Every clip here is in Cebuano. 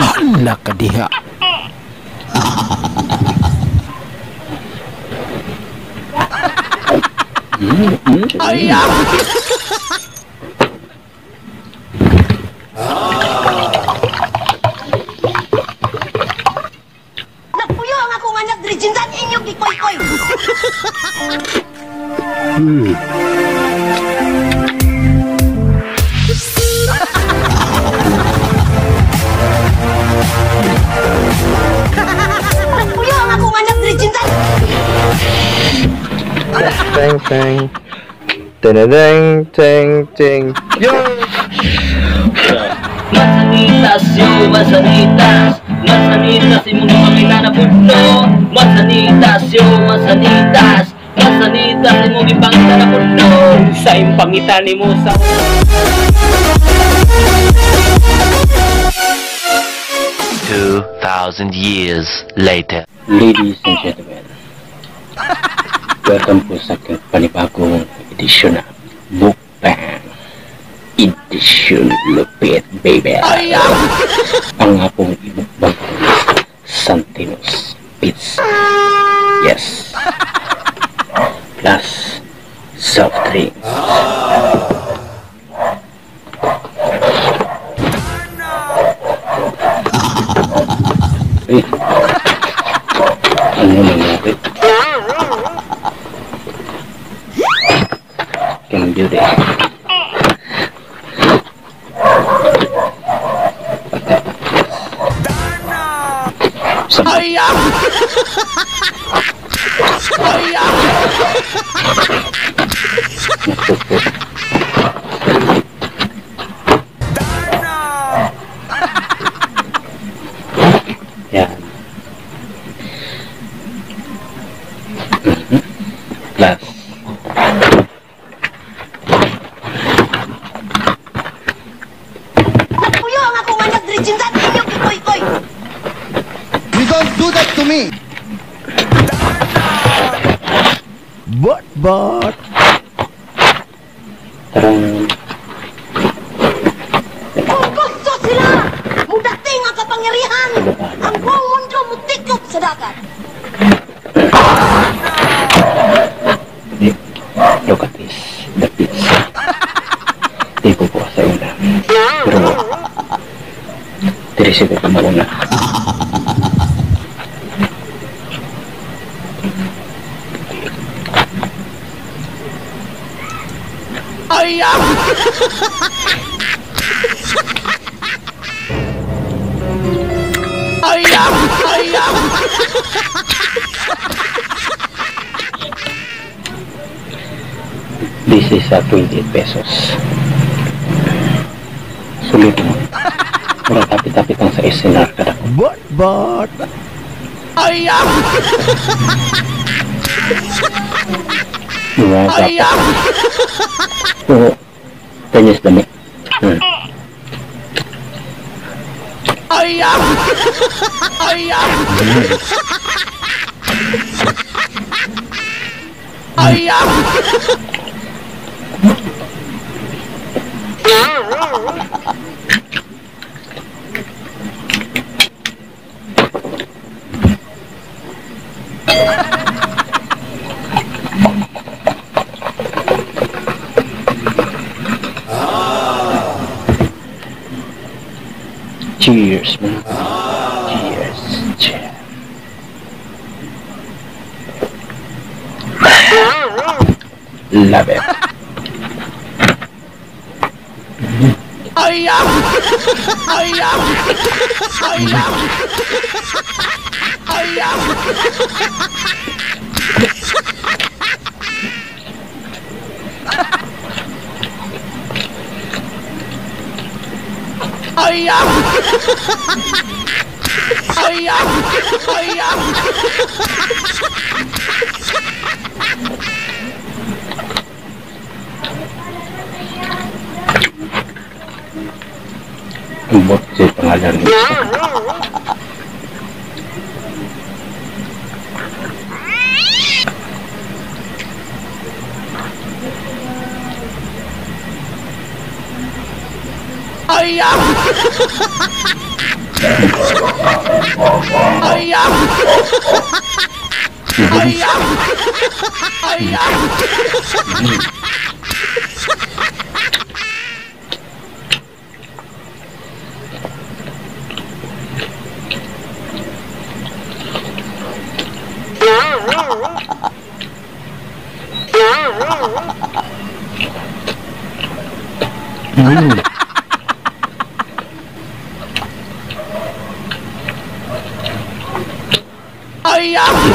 Hala ka diha. Ayaw! Nagpuyo ang akong anak diri jindan inyong gikoy-koy. Nagpuyo ang akong anak diri jindan. Tang tang. Ding ding ding. Yo. Masanitas yo, masanitas. Masanitas imong gipangita na pudno. Masanitas yo, masanitas. Masanitas imong gipangita na pudno. Sa imong pangita nimo sa 2,000 years later. Ladies and gentlemen, welcome po sa aking panibagong edisyon na Mukbang Edition Lupit, baby. Ang apong imukbang Santino's Pizza. Yes. Plus soft drinks. Eh, ano nangyari? Can do this. Ayaw! Ayaw! Yan. Plus. Nagpuyo ang akong anak diri jindan inyong gikoy-koy. You don't do that to me. But Tarang. Kung gusto sila, mudating ang kapangyarihan. Ang buong mundo mutikop sa dagat. Look at this, the pizza. Di ko po sa una. Pero, diri siguro ko mauna. Ayaw! Ayaw! Ayaw! This is 28 pesos. Sulit mo. Murag tapit-tapit ang sa SNR kada ko. But Ayaw! Diba? Ayaw! Pero, 10 years dami. Ayaw! Ayaw! Ayaw! Cheers, man. Cheers. Cheers. Love it. Ayaw! Ayaw! Ayaw! Ayaw! Ayaw! Ayaw! Ayaw! Ambot sa pangalan niya. Ay! Ay! Ay! Ay! Ay!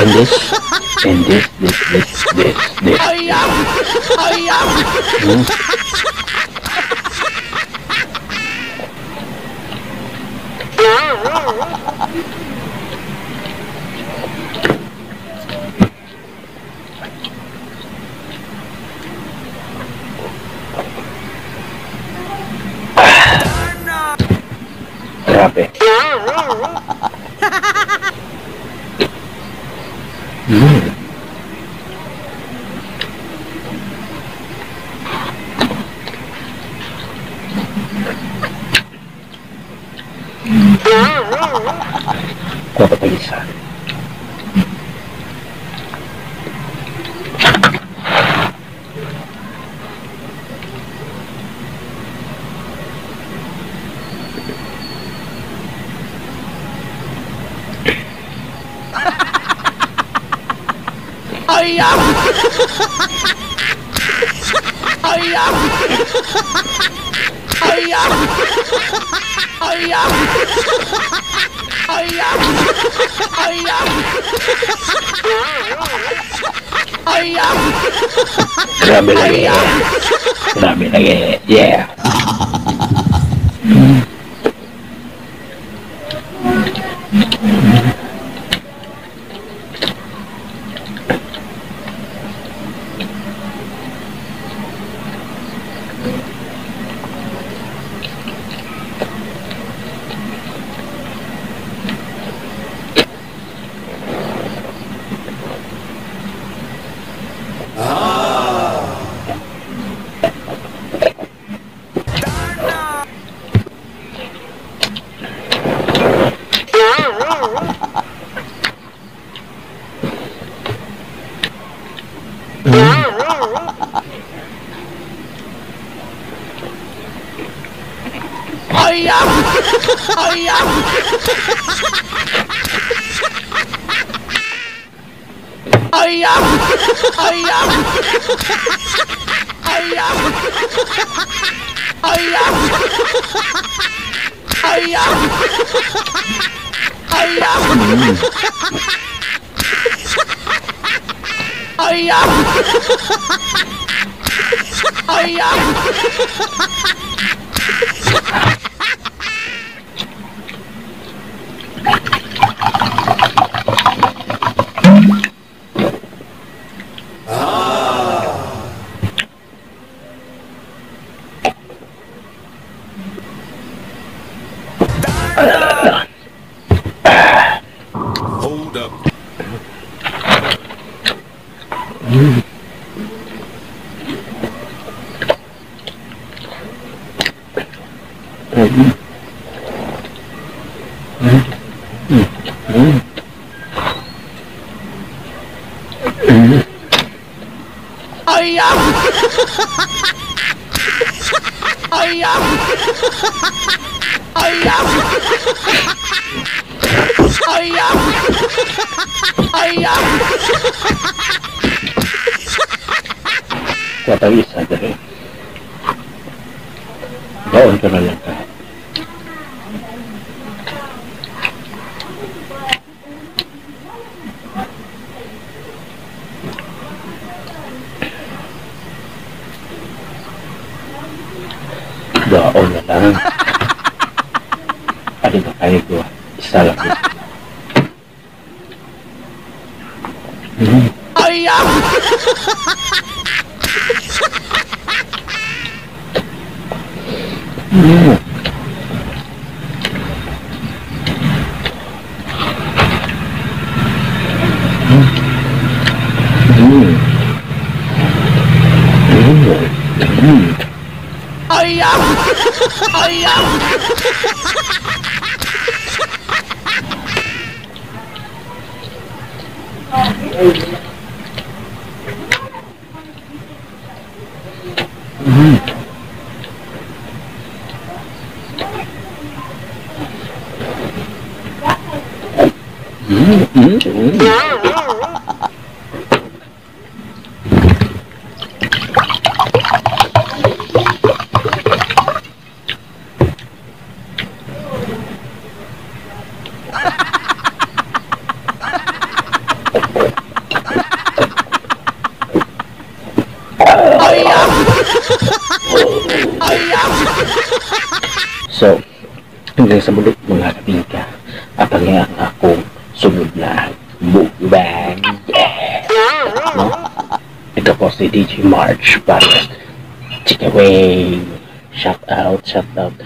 And this, and this, this, this, this, this. Ay! Ay! Grabe. Dapat ang isa. Ay! Ay! Ay! Ay! Ay! Ay! Ay! Grabe lagi. Grabe lagi. Yeah. Ay! Ay! Ay! Ay! Ay! Ay! Ay! Ay! Ay! Ay! Hold up. Ay! Ay! Ay! Ay! Ay! Kuha isa dali. Baon ka na lang ka. Baon na lang. Ano ba kayo gawa? Isa lang. Ay! Ay! Ay! Ayaw! So, hanggang sa muli mga kapingka, abangan ang akong sunod na mukbang. Yeah! No? Ito po si DJ March Barrios. Chickaway! Shout out, shout out.